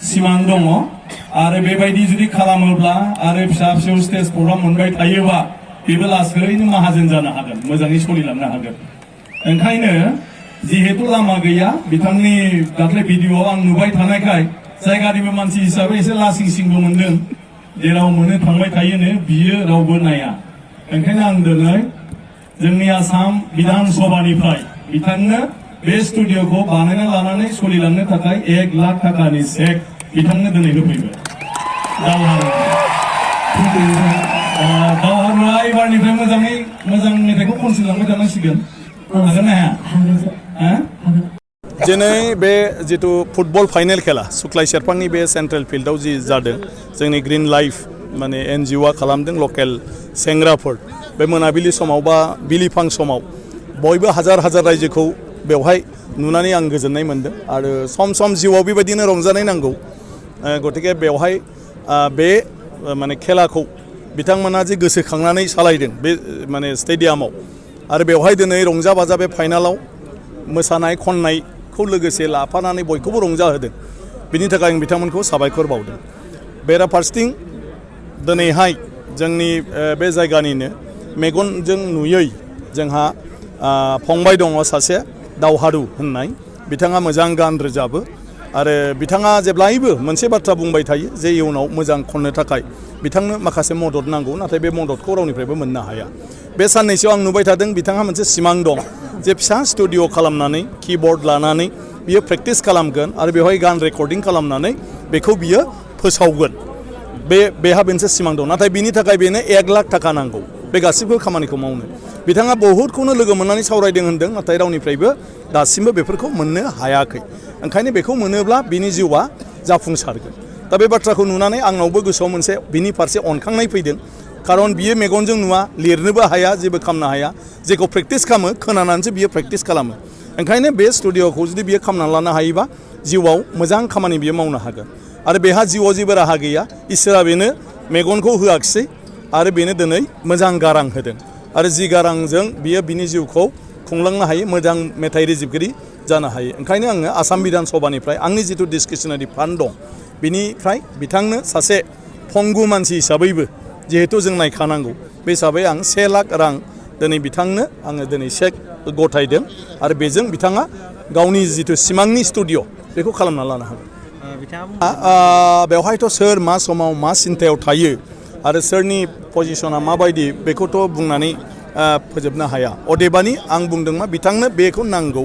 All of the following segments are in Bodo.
सिमां दङ आरो बेबायदि जुदि खालामोब्ला आरो फिसा फिसौ स्टेज प्रग्राम मोनबाय थायोबा बेबो लासैनो माहाजोन जानो हागोन मोजाङै सोलिलांनो हागोन ओंखायनो जिहेतु लामा गैया बिथांनि दाख्लै भिडिअआव आं नुबाय थानायखाय जायगानिबो मानसि हिसाबै एसे लासिं सिंबो मोनदों जेराव मोनो थांबाय थायोनो बियो रावबो नाया ओंखायनो आं दिनै जोंनि आसाम बिधान सभानिफ्राय बिथांनो बे स्टुडिअखौ बानायना लानानै सोलिलांनो थाखाय 1 लाख थाखानि चेक बिथांनो दिनै होफैबाय दावहारुआ एबारनिफ्राय मोजां मेथाइखौ खनसिलांबाय थानांसिगोन हागोन ना हाया दिनै बे जितु फुटबल फाइनेल खेला सुक्लाय सेरफांनि बे सेन्ट्रेल फिल्डआव जि जादों जोंनि ग्रीन लाइफ माने एनजिअआ खालामदों लकेल सेंग्राफोर बे मोनाबिलि समाव बा बिलिफां समाव बयबो हाजार हाजार रायजोखौ बेवहाय नुनानै आं गोजोननाय मोनदों आरो सम सम जिउआव बेबायदिनो रंजानाय नांगौ गतिके बेवहाय बे माने खेलाखौ बिथांमोना जे गोसोखांनानै सालायदों बे माने स्टेडियामाव आरो बेवहाय दिनै रंजा बाजा बे फाइनालाव मोसानाय खननायखौ लोगोसे लाफानानै बयखौबो रंजाहोदों बिनि थाखाय आं बिथांमोनखौ साबायखर बावदों बेराफारसेथिं दिनैहाय जोंनि बे जायगानिनो मेगनजों नुयै जोंहा फंबाय दङ सासे दावहारु होननाय बिथाङा मोजां गान रोजाबो आरो बिथाङा जेब्लायबो मोनसे बाथ्रा बुंबाय थायो जे इयुनाव मोजां खननो थाखाय बिथांनो माखासे मदद नांगौ नाथाय बे मददखौ रावनिफ्रायबो मोननो हाया बे साननैसोआव आं नुबाय थादों बिथाङा मोनसे सिमां दं जे फिसा स्टुडिअ खालामनानै कीबर्ड लानानै बियो प्रेक्टिस खालामगोन आरो बेवहाय गान रेकर्डिं खालामनानै बेखौ बियो फोसावगोन बेहा मोनसे सिमां दं नाथाय बिनि थाखाय बेनो 1 लाख थाखा नांगौ बे गासिबो खामानिखौ मावनो बिथाङा बहुतखौनो लोगो मोननानै सावरायदों होनदों नाथाय रावनिफ्रायबो दासिमबो बेफोरखौ मोननो हायाखै ओंखायनो बेखौ मोनोब्ला बिनि जिउआ जाफुंसारगोन दा बे बाथ्राखौ नुनानै आंनावबो गोसोआव मोनसे बिनि फारसे अनखांनाय फैदों खारन बियो मेगनजों नुवा लिरनोबो हाया जेबो खालामनो हाया जेखौ प्रेक्टिस खालामो खोनानानैसो बियो प्रेक्टिस खालामो ओंखायनो बे स्टुडिअखौ जुदि बियो खालामनानै लानो हायोबा जिउआव मोजां खामानि बियो मावनो हागोन आरो बेहा जिउआव जेबो राहा गैया इसोरा बेनो मेगनखौ होआखिसै आरो बेनो दिनै मोजां गारां होदों आरो जि गारांजों बियो बिनि जिउखौ खुंलांनो हायो मोजां मेथाइ रोजाबगिरि जानो हायो ओंखायनो आङो आसाम बिधान सभानिफ्राय आंनि जिथु डिसक्रिशनारि फान्ड दं बिनिफ्राय बिथांनो सासे फंगु मानसि हिसाबैबो जिहेतु जों नायखानांगौ बे हिसाबै आं 1 लाख रां दिनै बिथांनो आङो दिनै चेक गथायदों आरो बेजों बिथाङा गावनि जिथु सिमांनि स्टुडिअ बेखौ खालामना लानो हागोन बेवहायथ' सोर मा समाव मा सिन्थायाव थायो आरो सोरनि पजिशना माबायदि बेखौथ' बुंनानै फोजोबनो हाया अदेबानि आं बुंदों मा बिथांनो बेखौ नांगौ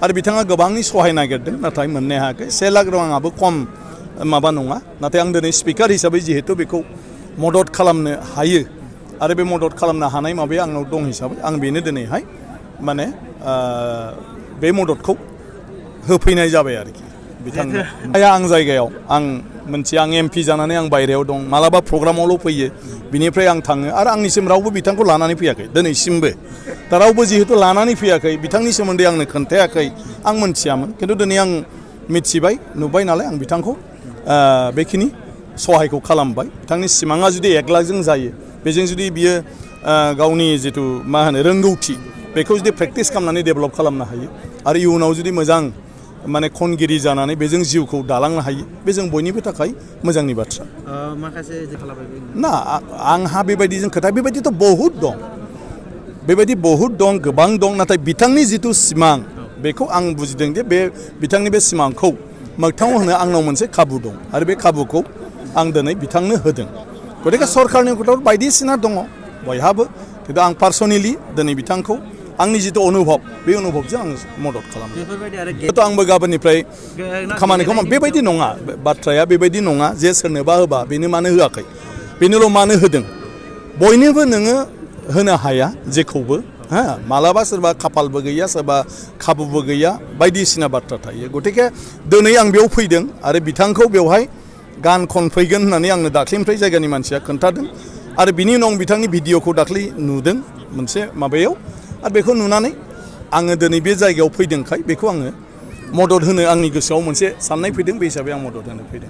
आरो बिथाङा गोबांनि सहाय नागिरदों नाथाय मोननो हायाखै 1 लाख राङाबो खम माबा नङा नाथाय आं दिनै स्पिकार हिसाबै जिहेतु बेखौ मदद खालामनो हायो आरो बे मदद खालामनो हानाय माबाया आंनाव दं हिसाबै आं बेनो दिनैहाय माने बे मददखौ होफैनाय जाबाय आरोखि बिथांनो आं जायगायाव आं मोनसे आं एमपि जानानै आं बायरायाव दं मालाबा प्रग्रामावल' फैयो बिनिफ्राय आं थाङो आरो आंनिसिम रावबो बिथांखौ लानानै फैयाखै दिनैसिमबो दा रावबो जिहेतु लानानै फैयाखै बिथांनि सोमोन्दै आंनो खोन्थायाखै आं मोनथियामोन खिन्थु दिनै आं मिथिबाय नुबाय नालाय आं बिथांखौ बेखिनि सहायखौ खालामबाय बिथांनि सिमाङा जुदि 1 लाखजों जायो बेजों जुदि बियो गावनि जिथु मा होनो रोंगौथि बेखौ जुदि प्रेक्टिस खालामनानै डेभेलप खालामनो हायो आरो इयुनाव जुदि मोजां माने खनगिरि जानानै बेजों जिउखौ दालांनो हायो बे जों बयनिबो थाखाय मोजांनि बाथ्रा माखासे ना आंहा बेबायदिजों खोथा बेबायदिथ' बहुद दं बेबायदि बहुद दं गोबां दं नाथाय बिथांनि जिथु सिमां बेखौ आं बुजिदों जे बे बिथांनि बे सिमांखौ मोगथाङाव होनो आंनाव मोनसे खाबु दं आरो बे खाबुखौ आं दिनै बिथांनो होदों गतिके सरकारनि खोथायाव बायदिसिना दङ बयहाबो खिन्थु आं पार्सनेलि दिनै बिथांखौ आंनि जिथु अनुभब बे अनुभबजों आं मदद खालामो आंबो गाबोननिफ्राय खामानिखौ बेबायदि नङा बाथ्राया बेबायदि नङा जे सोरनोबा होबा बेनो मानो होआखै बेनोल' मानो होदों बयनोबो नोङो होनो हाया जेखौबो मालाबा सोरबा खाफालबो गैया सोरबा खाबुबो गैया बायदिसिना बाथ्रा थायो गतिके दिनै आं बेयाव फैदों आरो बिथांखौ बेवहाय गान खनफैगोन होननानै आंनो दाख्लैनिफ्राय जायगानि मानसिया खोन्थादों आरो बिनि उनाव बिथांनि भिडिअखौ दाख्लै नुदों मोनसे माबायाव आरो बेखौ नुनानै आङो दिनै बे जायगायाव फैदोंखाय बेखौ आङो मदद होनो आंनि गोसोआव मोनसे साननाय फैदों बे हिसाबै आं मदद होनो फैदों